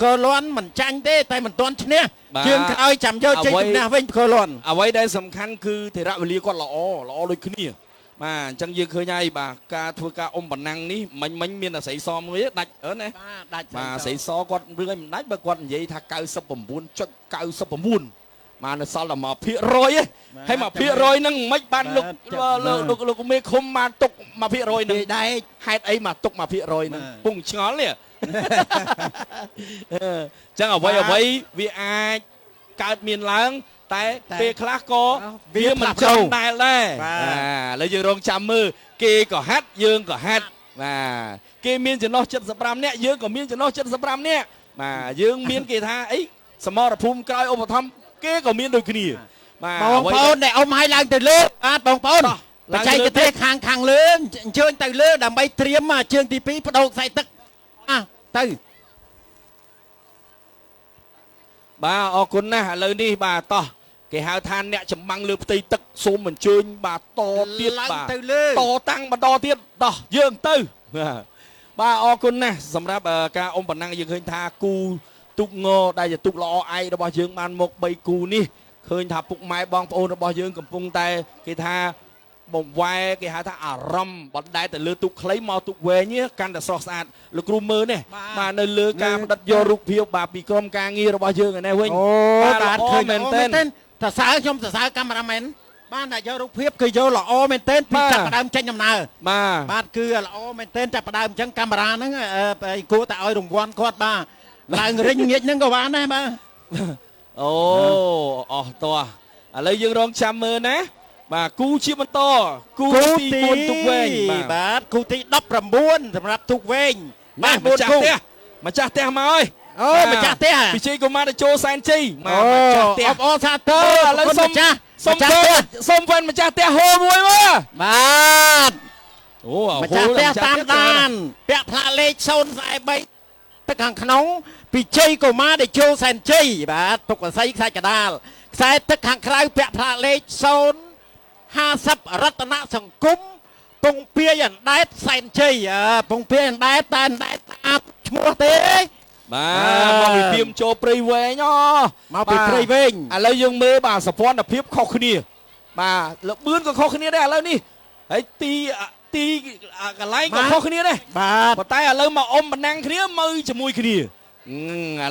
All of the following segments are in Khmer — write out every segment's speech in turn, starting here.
កលន់មិនចាញ់ទេតែមិនទាន់ឈ្នះជើងក្រោយចាំយកជ័យជំនះវិញបកលន់ អ្វីដែលសំខាន់គឺធរវេលាគាត់ល្អល្អដូចគ្នាបាទអញ្ចឹងយើងឃើញហើយបាទការធ្វើការអ៊ំប៉ុណ្ណឹងនេះមិញមិញមានអាស្រីសមួយដាច់អឺណា បាទដាច់ បាទស្រីសគាត់រឿងអីមិនដាច់បើគាត់និយាយថា99.99បាទនៅសល់តែ1%ឯងហើយ1%ហ្នឹងមិនបានលោកលោកលោកមេឃុំបានទុក1%ហ្នឹង ដែក ហេតុអីមកទុក1%ហ្នឹងពងឆ្ងល់នេះចឹងអ្វីអ្វីវាអាចកើតមានឡើងតែពេលខ្លះក៏វាមិនចំដែលដែរបាទឥឡូវយើងរងចាំមើលគេក៏ហាត់យើងក៏ហាត់បាទគេមានចំណោះ75នាក់យើងក៏មានចំណោះ75នាក់បាទយើងមានគេថាអីសមរភូមិក្រោយឧបត្ថម្ភគេក៏មានដូចគ្នាបាទ បងប្អូនដែលអ៊ំឲ្យឡើងទៅលើបាទបងប្អូនបច្ចេកទេសខាងខាងលើអញ្ជើញទៅលើដើម្បីត្រៀមជើងទី2បដូរខ្សែទឹកអះទៅ បាទអរគុណណាស់ឥឡូវនេះបាទតោះគេហៅថាអ្នកចម្បាំងលើផ្ទៃទឹកសូមអញ្ជើញបាទតទៀតបាទ ទៅលើ តតាំងបន្តទៀតតោះយើងទៅបាទអរគុណណាស់សម្រាប់ការអ៊ំប៉ុណ្ណឹងយើងឃើញថាគូទូកងដែលជាទូកល្អឯករបស់យើងបានមក3គូនេះឃើញថាពុកម៉ែបងប្អូនរបស់យើងកំពុងតែគេថាបំវែគេហៅថាអារម្មណ៍បណ្ដែតទៅលើទូកខ្លីមកទូកវែងនេះកាន់តែស្រស់ស្អាតលោកគ្រូមើលនេះបាទនៅលើការផ្ដិតយករូបភាពបាទពីក្រុមការងាររបស់យើងឯនេះវិញ អូបាទឃើញ មែនទែន សរសើរខ្ញុំសរសើរកាមេរ៉ាមែនបានតែយករូបភាពគឺយកល្អមែនទែនពីចាប់ផ្ដើមចេញដំណើរ បាទ បាទគឺល្អមែនទែនចាប់ផ្ដើមអញ្ចឹងកាមេរ៉ាហ្នឹងគួរតែឲ្យរង្វាន់គាត់បាទឡើងរិញងាកហ្នឹងក៏បានដែរបាទ អូអស់តោះឥឡូវយើងរងចាំមើលណាបាទគូជាបន្តគូទី4ទូកវែងបាទ បាទគូទី19សម្រាប់ទូកវែង បាទម្ចាស់ផ្ទះម្ចាស់ផ្ទះមកហើយ អូម្ចាស់ផ្ទះ ពិជ័យកុមារតេជោសែនជ័យមកម្ចាស់ផ្ទះ អបអរសាទរ ឥឡូវសុំ ម្ចាស់ សុំសុំហ្វេនម្ចាស់ផ្ទះហូមួយមើល បាទ អូ ម្ចាស់ផ្ទះតាមដានពាក់ផ្លាកលេខ043ទឹកខាងក្នុងពិជ័យកុមារតេជោសែនជ័យបាទទុកអស័យខ្សាច់កដាលខ្សែទឹកខាងក្រៅពាក់ផ្លាកលេខ050រតនសង្គមពងពាយអណ្ដែតសែនជ័យពងពាយអណ្ដែតតែអណ្ដែតតាមឈ្មោះទេ បាទមកពីពីមចូលព្រៃវែងអូ មកពីព្រៃវែង ឥឡូវយើងមើលបាទសភ័ណភាពខុសគ្នាបាទលបឿនក៏ខុសគ្នាដែរឥឡូវនេះហើយទីទីកន្លែងក៏ខុសគ្នាដែរ បាទ ប៉ុន្តែឥឡូវមកអ៊ំបណ្ណាំងគ្នាមើលជាមួយគ្នាឥ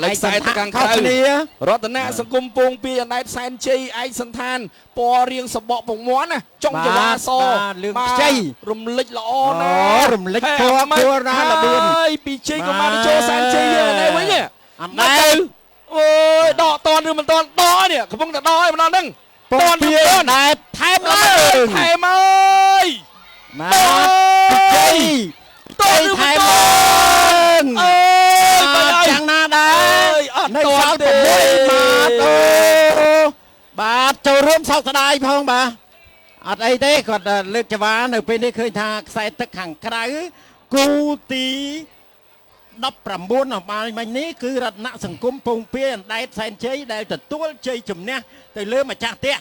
ឡូវខ្សែទៅខាងក្រៅរតនៈសង្គមពងពីអណ្ដែតសែនជ័យឯកសន្តានពណ៌រៀងសបកពងមន់ណាចុងចវាស លឿងខ្ចី រំលិចល្អណាស់ រំលិចពណ៌គួរណាលបឿន ហើយពីជ័យក៏មកចូលសែនជ័យយើងនេះវិញ អណ្ដែត អូយដកតនឬមិនតនដកនេះកំពុងតែដកឯម្ដងហ្នឹង ពងពីអណ្ដែតថែមឡើង ថែមអើយ បាទជ័យ តនឬ ថែ មិន ម ត ឡើង នអើយបាទ យ៉ាងណាដែរ អត់ នៅសល់ ទេ 6បាទអូបាទចូលរួមសោកស្ដាយផងបាទអត់អីទេគាត់លើកចវានៅពេលនេះឃើញថាខ្សែទឹកខាងក្រៅគូទី19អំបាលមិញនេះគឺរតនសង្គមពងពាអណ្ដែតសែនជ័យដែលទទួលជ័យជំនះទៅលើម្ចាស់ផ្ទះ